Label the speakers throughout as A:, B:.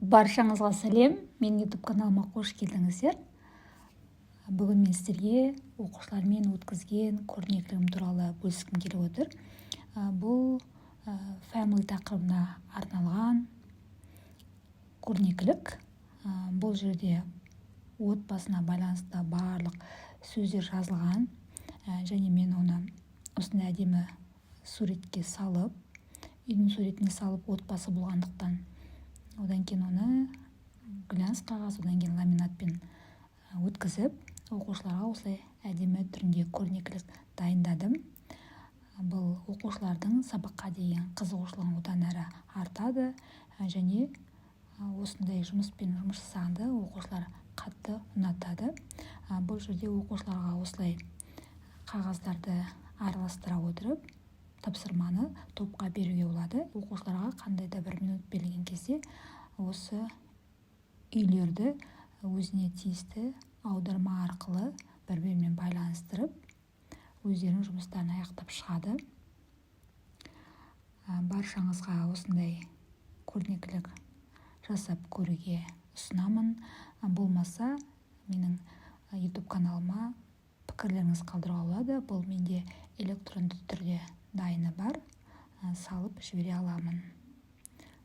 A: Баршаңызға сәлем! Менің YouTube каналыма қош келдіңіздер! Бүгін мен сіздерге оқушылармен өткізген көрнекілігім туралы бөліскім келіп отыр. Бұл family тақырыбына арналған көрнекілік. Бұл жерде отбасына байланысты барлық сөздер жазылған және мен оны осындай әдемі суретке салып, үйдің суретіне салып, отбасы болғандықтан, одан кейін оны глянц қағаз, одан кейін ламинатпен өткізіп, оқушыларға осылай әдемі түрінде көрнекілік дайындадым. Бұл оқушылардың сабаққа деген қызығушылығын одан әрі артады және осындай жұмыспен жұмыс жасағанды оқушылар қатты ұнатады. Бұл жерде оқушыларға осылай қағаздарды араластыра отырып, тапсырманы топқа беруге болады. Оқушыларға қандай да бір минут берілген кезде осы үйлерді өзіне тиісті аударма арқылы бір бірімен байланыстырып, өздерінің жұмыстарын аяқтап шығады. Баршаңызға осындай көрнекілік жасап көруге ұсынамын. Болмаса, менің YouTube каналыма пікірлеріңізді қалдыруға болады. Бұл менде электронды түрде дайыны бар, салып жібере аламын.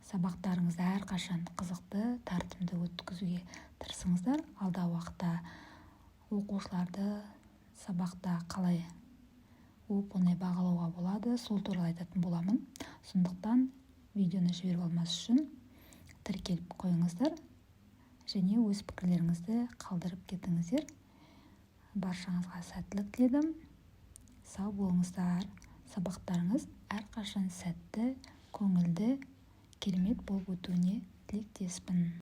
A: Сабақтарыңызды әрқашан қызықты, тартымды өткізуге тырысыңыздар. Алдағы уақытта оқушыларды сабақта қалай оп оңай бағалауға болады, сол туралы айтатын боламын. Сондықтан видеоны жіберіп алмас үшін тіркеліп қойыңыздар және өз пікірлеріңізді қалдырып кетіңіздер. Баршаңызға сәттілік тіледім. Сау болыңыздар! Сабақтарыңыз әрқашан сәтті, көңілді, керемет болып өтуіне тілектеспін.